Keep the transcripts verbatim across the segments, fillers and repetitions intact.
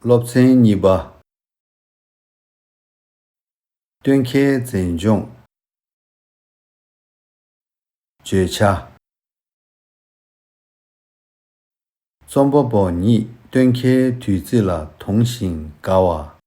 སློབ་ཚན་གཉིས་པ། སྟོན་ཁའི་མཛེས་ལྗོངས། བརྗོད་བྱ། རྩོམ་པ་པོ་ཉིད་སྟོན་ཁའི་དུས་ཚིགས་ལ་དུངས་ཤིང་དགའ་བ།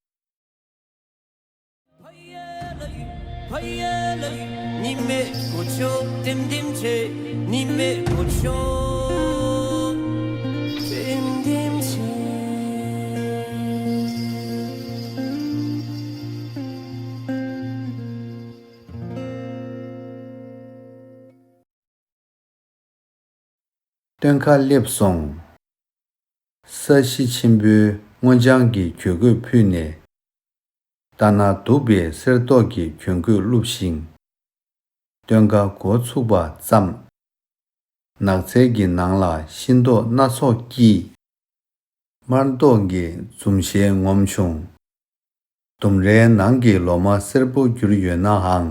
སྟོན་ཁ་སླེབས་སོང་། ས་གཞི་ཆེན་པོའི་སྔོ་ལྗང་གི་གྱོན་གོས་ཕུད་ནས། ལྟ་ན་སྡུག་པའི་གསེར་མདོག་གི་གྱོན་གོས་བཀླུབས་ཤིང་། སྟོན་ཁ་འགོ་ཚུགས་པ་ཙམ། ནགས་ཚལ་གྱི་ནང་ལ་ཤིང་ཏོག་སྣ་ཚོགས་ཀྱིས། དམར་མདོག་གི་འཛུམ་ཞལ་ངོམ་བྱུང་། ལྡུམ་རའི་ནང་གི་ལོ་མ་སེར་པོ་གྱུར་ཡོད་ནའང་།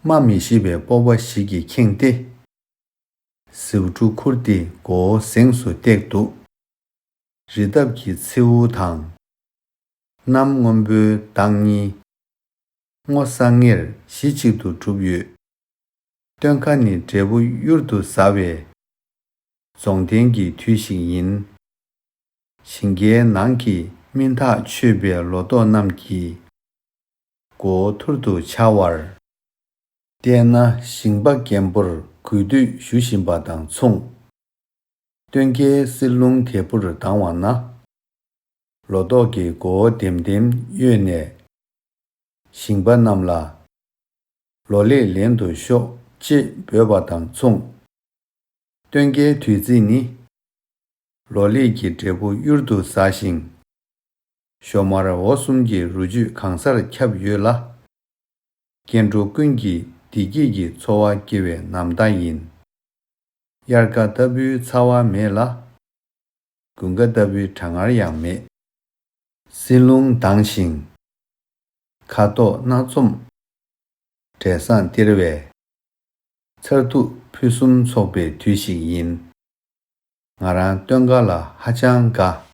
སྨྲ་མི་ཤེས་པའི་སྤོབས་པ་ཞིག་གིས་ཁེངས་ཏེ། ཟེའུ་འབྲུ་ཁུར་ཏེ་མགོ་བོ་གཟེངས་སུ་བཏེགས་འདུག། རི་འདབས་ཀྱི་མཚེའུ་དང་། གནམ་སྔོན་པོའི་མདངས་སྙིགས། སྔོ་བསངས་ངེར་གཞི་གཅིག་ཏུ་གྲུབ་ཡོད། སྟོན་ཁ་ནི་འབྲས་བུ་གཡུར་དུ་ཟ་བའི་རྫོང་བསྟན་གྱི་དུས་ཤིག་ཡིན། ཞིང་ཁའི་ནང་གི་སྨིན་ཐག་ཆོད་པའི་ལོ་ཏོག་རྣམས་ཀྱིས་མགོ་བོ་ཐུར་དུ་འཕྱར་བར། བལྟས་ན་ཞིང་པ་རྒན་པོར་གུས་འདུད་ཞུ་བཞིན་པ་དང་མཚུངས། སྟོན་ཁའི་བསིལ་རླུང་དལ་བུར་ལྡང་བ་ན། ལོ་ཏོག་གི་མགོ་བོ་ལྡེམ་ལྡེམ་གཡོས་ནས། ཞིང་པ་རྣམས་ལ། ལོ་ལེགས་ལེན་དུ་ཤོག་ཅེས་འབོད་པ་དང་མཚུངས། སྟོན་ཁའི་དུས་ཚིགས་ནི། ལོ་ལེགས་ཀྱི་འབྲས་བུ་གཡུར་དུ་ཟ་ཞིང་། ཞོ་མར་འོ་གསུམ་གྱི་རུ་བཅུད་གང་སར་ཁྱབ་ཡོད་ལ། སྐྱེ་འགྲོ་ཀུན་གྱི་བདེ་སྐྱིད་ཀྱི་འཚོ་བ་སྐྱེལ་བའི་ནམ་ཟླ་ཡིན། དབྱར་ཁ་ལྟ་བུའི་ཚ་བ་མེད་ལ། དགུན་ཁ་ལྟ་བུའི་གྲང་ངར་ཡང་མེད། བསིལ་རླུང་ལྡང་ཞིང་། ཁ་དོག་སྣ་འཛོམས། འབྲས་བཟང་སྟེར་བའི། མཚར་སྡུག་ཕུན་སུམ་ཚོགས་པའི་དུས་ཤིག་ཡིན། ང་རང་སྟོན་ཁ་ལ་ཧ་ཅང་དགའ།